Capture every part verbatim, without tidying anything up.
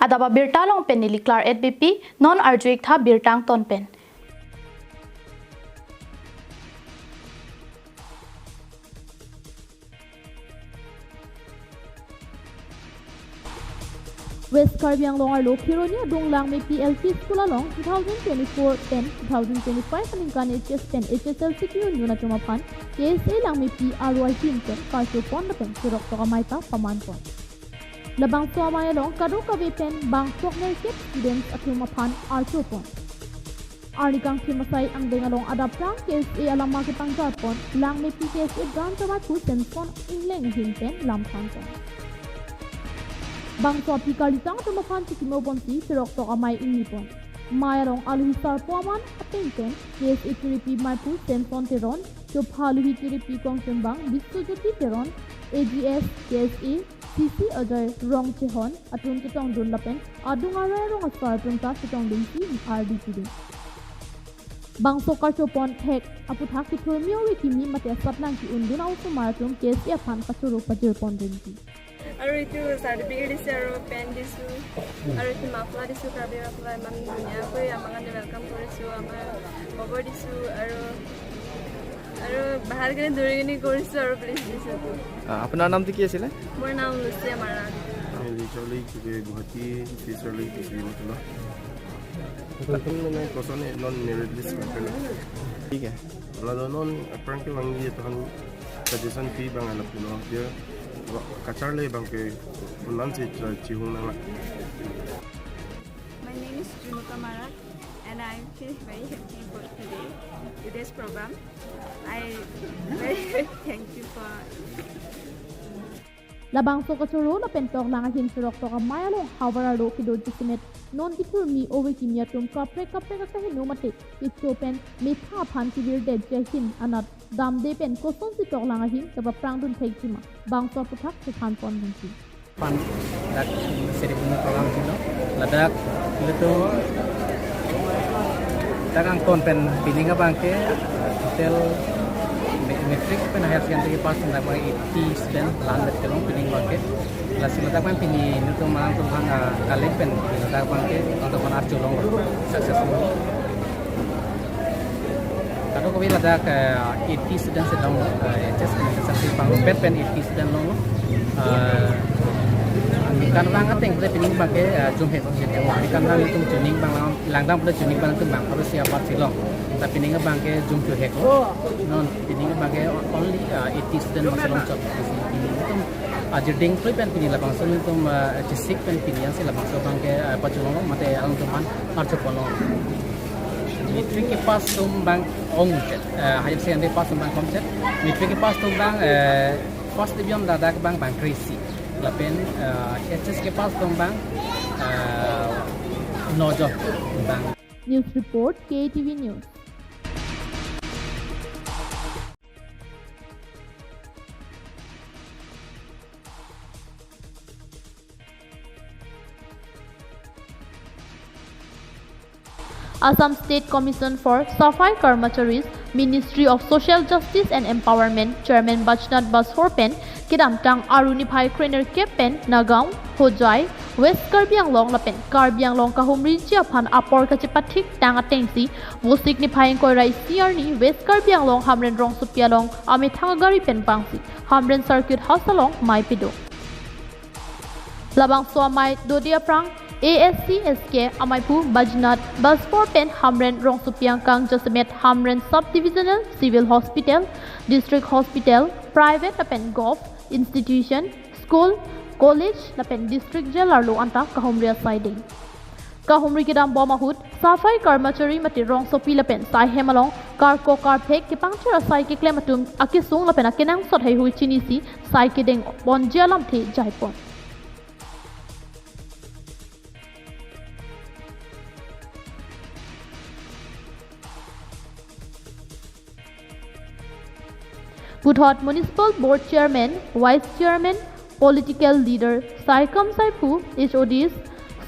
Adap abirta along pen neli Claret Beypi, non arju-ik tha birta angton pen. West Karbi Anglong arlo Kheroni adung Langmepi L P School along two thousand twenty-four pen two thousand twenty-five aningkan H S pen H S L C ki-un dun atum aphan K S A Langmepi aro ahin pen karcho pon lapen cherok tok amei ta paman pon. Labangso amei along kadokave pen bang throk nerkep students atum aphan archo pon. Arni kangthim asai angdeng along adapprang K S A alama kepangjar pon Langmepi K S A branch amei pu Samson Engleng ahin pen lam than pon. Bangso aphi karlitang atum aphan chikimo ponsi cherok tok amei ingni pon. Mei along alohi sarpo aman ateng pen K S A kiripi amei pu Samson Teron, chopha alohi kiripi kongchungbang Biswajyoti Teron, A G S K S A C C Ajay Rongchehon atum chetongdun lapen adung arai arong asar atum ta chetongdunsi ardi pidun. Bangso karcho pon thek aputhak kethurmi ove kimi mate asatnang ki-un dun a-osomar atum K S A aphan kachoro pajir pon rinti. আৰু এইটো চাৰ্টিফিকেট দিছে আৰু পেন দিছোঁ আৰু এইটো মাফলা দিছোঁ, কাৰ্বি মাফলা। ইমান ধুনীয়াকৈ আমাক আনি ৱেলকাম কৰিছোঁ, আমাৰ খবৰ দিছোঁ আৰু আৰু ভালকৈ দৌৰি কিনি কৰিছোঁ আৰু প্লিজ দিছোঁ। আ, আপোনাৰ নামটো কি আছিলে? মোৰ নাম লুচিয়া মাৰাক। আমি লিটাৰেলি গুৱাহাটী টিচাৰ লাগি দিছিলোঁ। Teman-teman, non merit list kan. Tiga. Lalu non apprang ke wangi ya Tuhan, suggestion fee bang anak puno dia kachar le bang ke punan si cihung nang. My name is Junuka Marak and I feel very happy for today, today's program. I very thank you for Labangso kachoro lapen toklang ahin cherok tok amei along havar arlo kedo jasemet non kethurmi ove kimi atum kaprek kaprek akaheno mate kecho pen metha aphan kevirdetji ahin anat damde pen kosonsi toklang ahin kapaphrangdun thekji ma bangso aputhak chethan pon rinti. Pan dak ceremony program silo. Ladak ilitum dak angton pen pining abang ke total me-, matric pen higher secondary pass dak abang eighty student lan dak kelong pining abang ke. Lasi ladak abang pini nelitum atum abang, ah, collect pen ladak abang ke nelitum abang arjulong successful. Kadokave ladak, eh, eighty students along, eh, H S pen H S L C pangpet pen eighty student along. Eh, aningkanvang ateng pule pining abang ke, eh, jumhek. Aningkanvang itum joining abang lang, langdam pule joining abang itum abang harus siap part silong. Ta pining abang ke jum juhek. Non pining abang ke only, eh, eighty student abang silong chot. Itum, ah, jirding pule pen pini labangso itum, eh, district pen pini ansi labangso abang ke, eh, pajulong mate alangtum aphan arju ponlong. Matric kepass atum abang ongchet, eh, higher secondary pass atum abang ongchet. Matric kepass atum abang, eh, first division ladak abang bang kre-isi. Lapen, eh, H S kepass atum abang, eh, nojo abang. News report, K T V News. Assam State Commission for Safai Karmacharis, Ministry of Social Justice and Empowerment, Chairman Bajnath Basor pen kedamtang Aru niphai krenerkep pen Nagaon, Hojai, West Karbi Anglong lapen Karbi Anglong kahumriji aphan apor kachepathik tang atengsi Vosik niphai ingkoi ra isi arni West Karbi Anglong Hamren rongsopi along amethang agari pen vangsi Hamren Circuit House along mei pido. Labangso amei dode aphrang A S C S K amei pu Bajnath Basor pen Hamren rongsopi angkang jasemet Hamren Sub Divisional Civil Hospital, District Hospital, private lapen govt institution, school, college lapen district jail arlo anta kahumri asai ding. Kahumri kedam bom ahut, safai karmachari mate rongsopi lapen saihem along karkok karphek kepangchir asai keklem atum akesung lapen akenangsot heihui chinisi sai kedeng ponji alamthe jaipon. Puthot Municipal Board Chairman, Vice Chairman, political leader, saikam saiphu, H O Ds,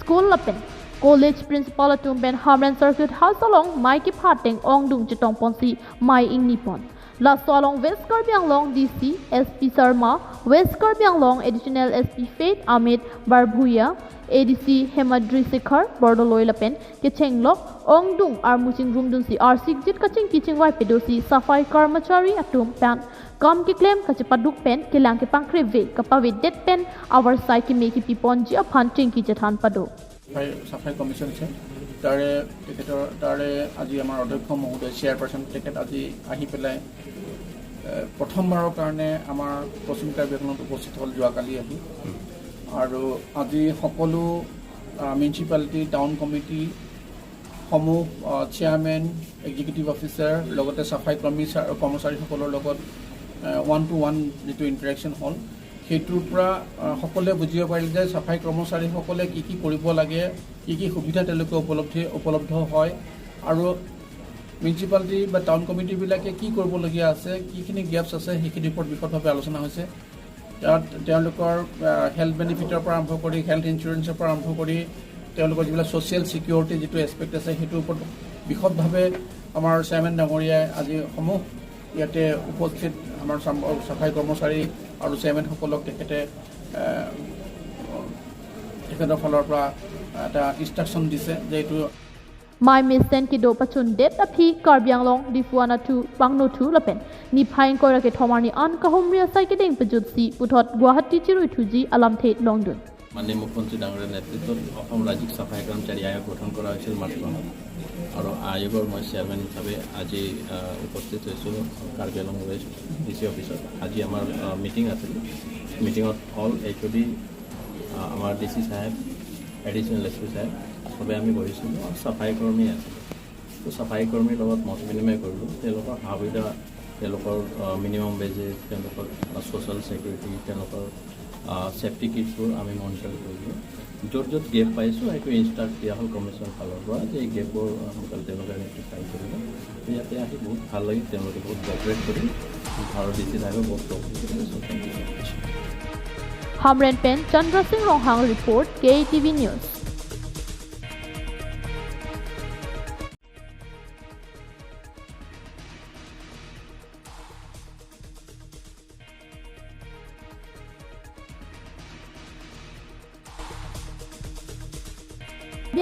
school lapen college principal atum pen Hamren Circuit House along mei kepha ateng ongdung chetong ponsi mei ingni pon. Laso along West Karbi Anglong D C S P Sharma, West Karbi Anglong Additional S P Faith Amit Barbhuiya, A D C Himadri Shekhar bordoloi lapen kechenglok ongdung armu chingrumdunsi arsikjit kachingki chingvai pedosi safai karmachari atum pen kam keklem kachepaduk pen kelang kepangkreve kapavedet pen avarsai keme kipiponji aphan chingki chethan pado. চাফাই চাফাই কমিশ্যন আছে। তাৰে তেখেতৰ তাৰে আজি আমাৰ অধ্যক্ষ মহোদয় চেয়াৰপাৰ্চন তেখেত আজি আহি পেলাই এ, প্ৰথমবাৰৰ কাৰণে আমাৰ পশ্চিম কাৰ্বি আংলঙত উপস্থিত হ'ল যোৱাকালি আহি। আৰু আজি সকলো মিউনিচিপালিটি টাউন কমিটি সমূহ চেয়াৰমেন, এক্সিকিউটিভ অফিচাৰ লগতে চাফাই কৰ্মী কৰ্মচাৰীসকলৰ লগত ওৱান টু ওৱান যিটো ইণ্টাৰেকশ্যন হ'ল, সেইটোৰ পৰা আহ, সকলোৱে বুজিব পাৰিল যে চাফাই কৰ্মচাৰীসকলে কি কি কৰিব লাগে, কি কি সুবিধা তেওঁলোকে উপলব্ধি উপলব্ধ হয় আৰু মিউনিচিপালিটি বা টাউন কমিটিবিলাকে কি কৰিবলগীয়া আছে, কিখিনি গেপছ আছে, সেইখিনিৰ ওপৰত বিশদভাৱে আলোচনা হৈছে। ইয়াত তেওঁলোকৰ হেল্থ বেনিফিটৰ পৰা আৰম্ভ কৰি, হেল্থ ইঞ্চুৰেঞ্চৰ পৰা আৰম্ভ কৰি তেওঁলোকৰ যিবিলাক ছ'চিয়েল ছিকিউৰিটি যিটো এছপেক্ট আছে, সেইটোৰ ওপৰত বিশদভাৱে আমাৰ চেয়াৰমেন ডাঙৰীয়াই আজি সমূহ ইয়াতে উপস্থিত আমাৰ চাম- চাফাই কৰ্মচাৰী আৰু চেয়াৰমেনসকলক তেখেতে এ, তেখেতৰ ফালৰ পৰা এটা ইনষ্ট্ৰাকশ্যন দিছে যে এইটো Mai mesen kedo pachundet aphi Karbi Anglong Diphu anatthu pangnothu lapen niphai ingkoi ra kethom arni an kahumri asai kedeng pejutsi puthot Guwahati chiruithuji alamthe longdun. মাননীয় মুখ্যমন্ত্ৰী ডাঙৰীয়াৰ নেতৃত্বত অসম ৰাজ্যিক চাফাই কৰ্মচাৰী আয়োগ গঠন কৰা হৈছিল মাৰ্চ মাহত। আৰু আয়োগৰ মই চেয়াৰমেন হিচাপে আজি আহ, উপস্থিত হৈছোঁ কাৰ্বি আংলং ৱেষ্ট ডি চি অফিচত। আজি আমাৰ মিটিং আছিল। মিটিঙত অল এইচ অ' ডি, আমাৰ D C Saheb, additional S P Saheb, সবে আমি বহিছিলোঁ আৰু চাফাই কৰ্মী আছিল। তো চাফাই কৰ্মীৰ লগত মত বিনিময় কৰিলোঁ। তেওঁলোকৰ সা সুবিধা, তেওঁলোকৰ মিনিমাম ৱেজেছ, তেওঁলোকৰ ছ'চিয়েল ছিকিউৰিটি, তেওঁলোকৰ ছেফটি কিটছবোৰ আমি মনিটৰ কৰিলোঁ। য'ত য'ত গেপ পাইছোঁ, সেইটো ইনষ্ট্ৰাক্ট দিয়া হ'ল কমিশ্যনৰ ফালৰ পৰা যে এই গেপবোৰ সোনকালে তেওঁলোকে ৰেক্টিফাই কৰিব। তো ইয়াতে আহি বহুত ভাল লাগিল, তেওঁলোকে বহুত কপাৰেট কৰিল আৰু ডি চি চাহেবে বহুত কপাৰেট কৰিলে। So, thank you so much. Hamren pen Chandra Singh Ronghang report, K A T V News.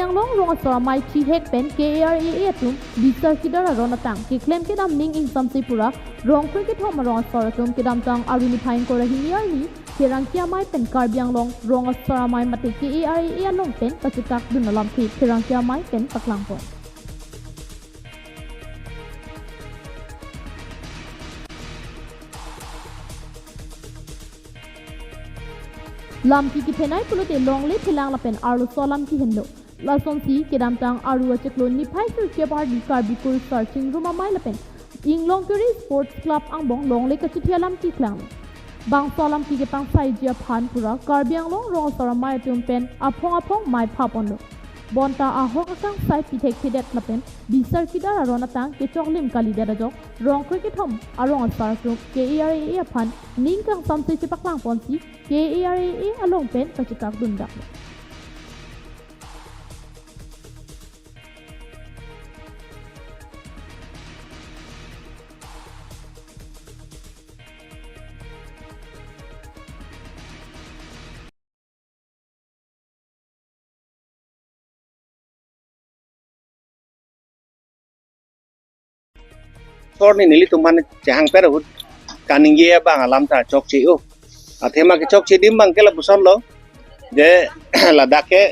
Karbi Anglong rong asar amei thihek pen K A R A A atum bisar kidar aron atang keklem kedam ning ingsamse pura rong kre kethom arong asar atum kedamtang arni niphai ingkoi ra hini arni pherangke amei pen Karbi Anglong rong asar amei mate K A R A A along pen pachekak dun alamthe pherangke amei pen paklangpon. Lamki kephenai pulote longle phelang lapen arloso alam kehenlo. Lasonsi kedamtang arni achiklo niphai sirkep arni Karbi Kurusar Chingrum Amei lapen Inglongkiri Sports Club angbong longle kachithi alam keklanglo. Bangso alam kepangsai ji aphan pura Karbi Anglong rong asar amei atum pen aphong aphong mei phaponlo. Bonta ahok akangsai pithekthedet lapen bisar kidar aron atang kechoklim kalidet ajok rong kre kethom arong asar atum K A R A A aphan ning kangsamse chepaklangponsi K A R A A along pen pachekak dundaklo. Sorni nelitum mane chehang per ahut kaningje abang alam ta chokche o. Athema kechokche adim abang ke lapuson lo. Je ladak ke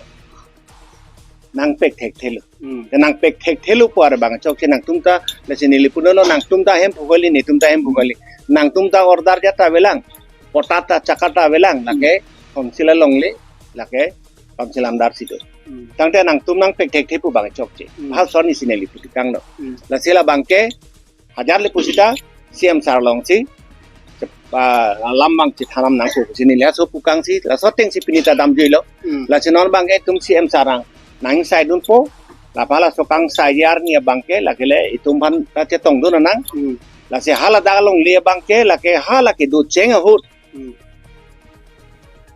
nangpek thekthelo. Hmm. Nangpek thekthelo pu abang chokche nangtum ta lasi neli punon lo nangtum ta hem phukoli netum ta hem phukoli. Nangtum ta order jat ta avelang. Pota ta chakar ta avelang. Lake council alongle. Lake council amdar si do. Hmm. Tangte nangtum nangpek thekthe pu abang chokche. Hmm. Bhal sorni si neli putikang lo. Hmm. Lasi labang ke hajar le pusita C M sir alongsi, ah, alam abang chethan nangkok pusi neli laso pukangsi, laso atengsi pini ta damjuilo. Hmm. Lasi non abang ke itum C M sir ang nangsaidunpo, lapu laso kangsai arni abang ke, lake le itum aphan ta chetongdun nang. Hmm. Lasi hala dak alongle abang ke, lake hala kedo cheng ahut. Hmm.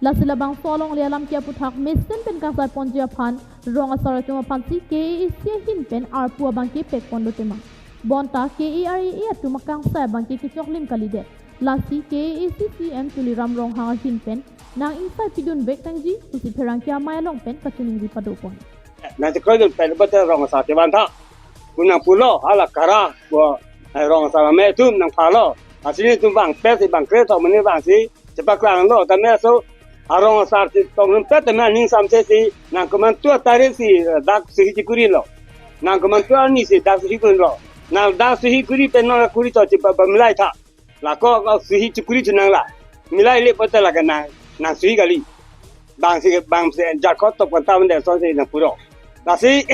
Lasi labangso alongle alam ke aputhak mesen pen kangsaiponji aphan rong asar atum aphansi K A A C ahin pen arpu abang ke pekponlo tema. Bonta K A R A A atum akangsai abang ke kechoklim kalidet. Lasi K A A C C M Tuliram Ronghang ahin pen nang ingsai pidun vek nangji pusi pherangke amei along pen kachiningri padopon. Nang chekroi dun pen bote rong asar chevan tha. Kunang pulo hala kara bo, eh, rong asar amei atum nangphalo. Lasi netum bang pet si bang kre thom mene bang si chepaklanglo tame aso arong asar si tong pet tame aning samse si nang komantu atarik si, eh, dak suhi chikurilo. Nang komantu arni si dak suhi kurilo. Nang dak suhi kuri pen nang kuri to chepa bamlai tha. Lako ko suhi chikuri chinang la. Milai le pote la ke nang, nang suhi kali. Bang si bang si jarkot tok pantam de son si nang puro. Lasi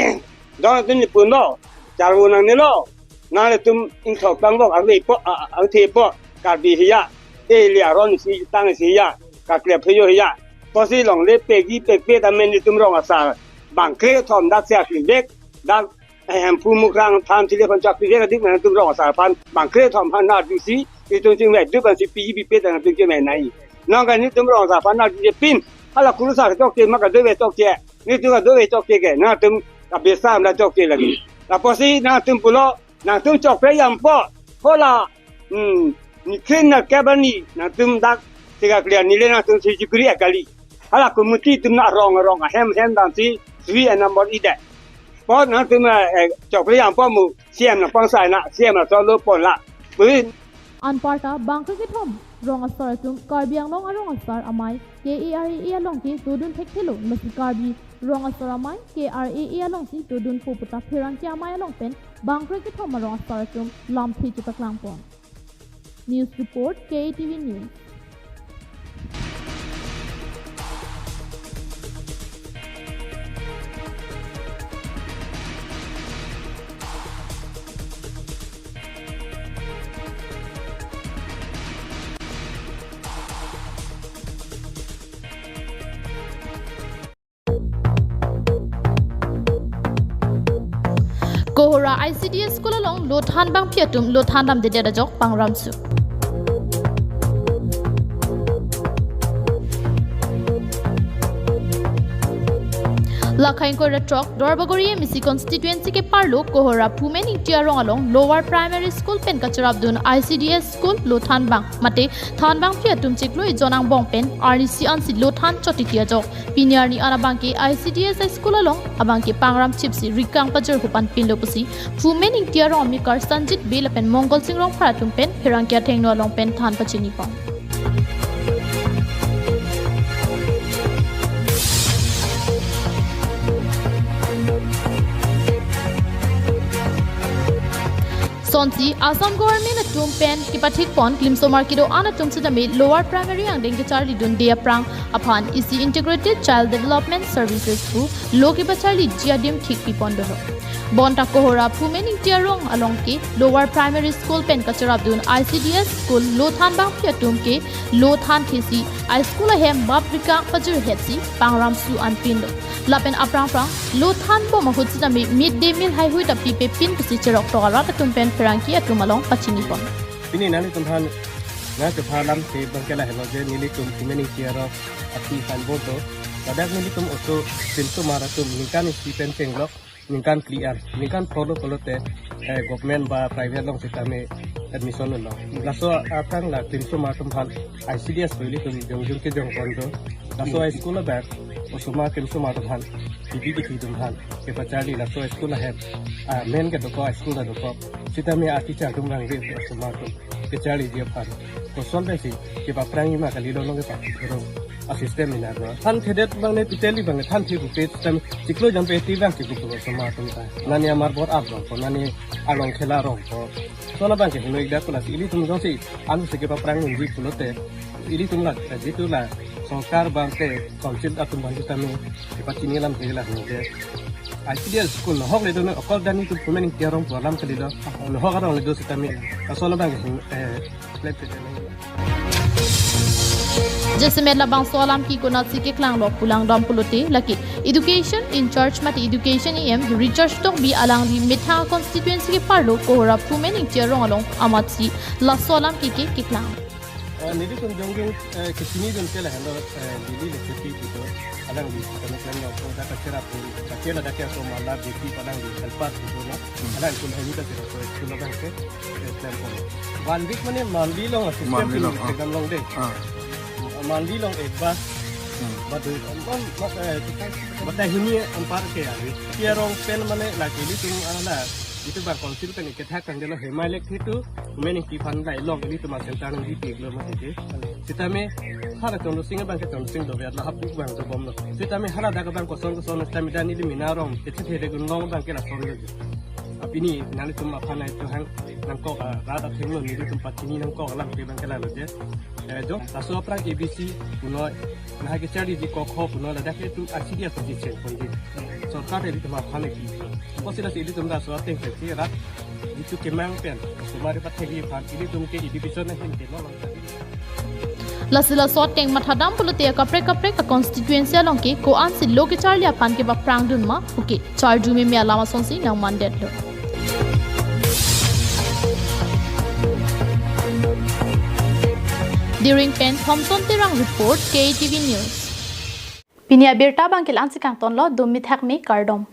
dong tin ni pundo. Jarwo nangnelo. Nanglitum ingthok tang bok arve po, a, a, angthe po. Karbi hiya. E le aron si tang si hiya. Kaklep hiyo hiya. Posi longle pegi pekpe tame netum rong asar. Bang kre thom dak si akli vek. Dak Hemphu Mukrang aphan chile aphan chak pijek adik nangtum rong asar aphan bang kre thom aphan nangtum si itum chingvek dup aphan si piji pipe ta nangtum chingvek nai. Nang kan netum rong asar aphan nangtum chepin hala kurusar chokche ma kadove chokche. Netum kadove chokche ke nangtum kabesam la chokche lagi. Lapusi nangtum pulo nangtum chokpe yampo. Hola, hmm, ni khin na kebani nangtum dak tiga kliar nile nangtum si chikuri akali. Hala committee atum na rong rong ahem hem dam si three and number ide. Pot nangtum, eh, chokri yang pomu C M nangpangsai na C M na cholo pon la. Pui. Anparta bang kre kethom rong asar atum Karbi Anglong arong asar amei K A R A A along ke dodun thekthelo, masi Karbi rong asar amei K R A A along si dodunpo puta pherangke amei along pen bang kre kethom arong asar atum lamthe chepaklangpon. News report, K A T V News. Kohora I C D S school along lothan bangpi atum lothan damdedet ajok pangram su. Lakhai ingkoi ra throk Duarbagori M A C constituency keparlo Kohora Phumen Ingti arong along lower primary school pen kacherapdun I C D S school lothan bang mate than bangpi atum chiklo ejon angbong pen arnisi ansi lothan chotiti ajok. Pini arni an abangke I C D S high school along abangke pangram chipsi rikang pajir hupan pinlo pusi Phumen Ingti arong amekar Sanjit Bey lapen Mongol Sing Rongphar atum pen pherangke athengno along pen than pachinipon. Sonsi Assam government atum pen kepathikpon klimsomar kedo-an atum sitame lower primary angdeng kecharlidunde aphrang aphan isi Integrated Child Development Services pu lo kepacharliji adim thik pipon dolo. Bonta Kohora Phumen Ingti arong along ke lower primary school pen kacherapdun I C D S school lothan bangpi atum ke lothan thesi high school ahem bap rikang pajirhetsi pangram su an pinlo. Lapen aphrang phrang lothan bom ahut sitame mid day meal haihui ta pipe pin pusi cherok tok arat atum pen pherangke atum along pachinipon. Pini nanglitum aphan nangkepha alamthe abangke lahelo je nelitum Phumen Ingti arong api signboard do. Ladak nelitum oso klimsomar atum ningkan isi pen chenglok ningkan phli an, ningkan phongo pulote, eh, government ba private along sitame admission lo. Laso aphrang la klimsomar atum aphan I C D S pu ilitum jongjung kejongpon do. Laso high school abang osomar klimsomar atum aphan, P B D P atum aphan kepacharli laso high school ahem, ah, main kedokok high school dokok. Sitame a teacher atum rang re osomar atum kecharliji aphan. Koson pensi kepaphrang ima kali lo nong kepaphrang a system mina lo. Thanthedet abang ne piteli abang ne thanthe pupe system chiklo jam pe ti abang chiklo pulo osomar atum ta. Nani amar bor ap rongpo, nani along khela rongpo. Sona abangke hingno ik dak pulo si ilitum jongsi ansi kepaphrang unji pulote ilitum la jitu la sorkar abangke council atum abang sitame kepachini alamthe la hingno ke. I C D S school nohok le do ne okol dani tu Phumen Ingti arong pu alam kali do. Nohok arong le do sitame. Laso abang, eh, Jasemet labangso alam ke konatsi keklanglo pu langdam pulote lake Education in charge mate Education E M Richard Tokbi alangli methang constituency keparlo Kohora Phumen Ingti arong along amatsi laso alam ke ke keklang. Eh, nelitum jongjong, eh, kechinidun ke lahenlo, eh, Delhi le K P itu. Alangli kami kami ko dak kacherap pun, kami ladak ke so mala B P alangli helper itu na. Alangtum hanya kita kira so itu abang ke, eh, klem pon. One week mane monthly along system Monthly along, ah. Ekdam long de. Ah. Monthly along ek bar. Hmm. Badu, um, um, eh, bata hini anpar ke ya. Tia rong pen mane lagi ilitum ala, itu bang council pen kethak kan delo hema elect itu, mane ki fund la long ilitum a center nang di piglo mati ke. Sitame hala Chondro Sing abang ke Chondro Sing do ya la hapu bang dobomlo. Sitame hala dak abang koson koson sitame dan ili mina rong, kecil hede gun long abang ke lason lo. Apini nanglitum aphan ai tu hang nangkok, ah, rat athengno nelitum pachini nangkok alam ke abang ke lalo je. Eh, jo, laso aphrang A B C punoi, nah ke charli ji kokho punoi ladak ke tum asidi asidi cheng pon di. Sorkar ilitum aphan ki. Apotsi lasi ilitum laso ateng ke si rat itu kemang pen. Sumari pathegi aphan ilitum ke division na hin ke no. Lasi laso ateng mathadam pulote kaprek kaprek a constituency along ke ko-ansi lo kecharli aphan kepaphrangdun ma puke charju meme alam asonsi nangmandetlo. Diring pen Thompson Terang report, K T V News. Pini abirta abang ke la-ansi kangtonlo, dum mithak me kardom.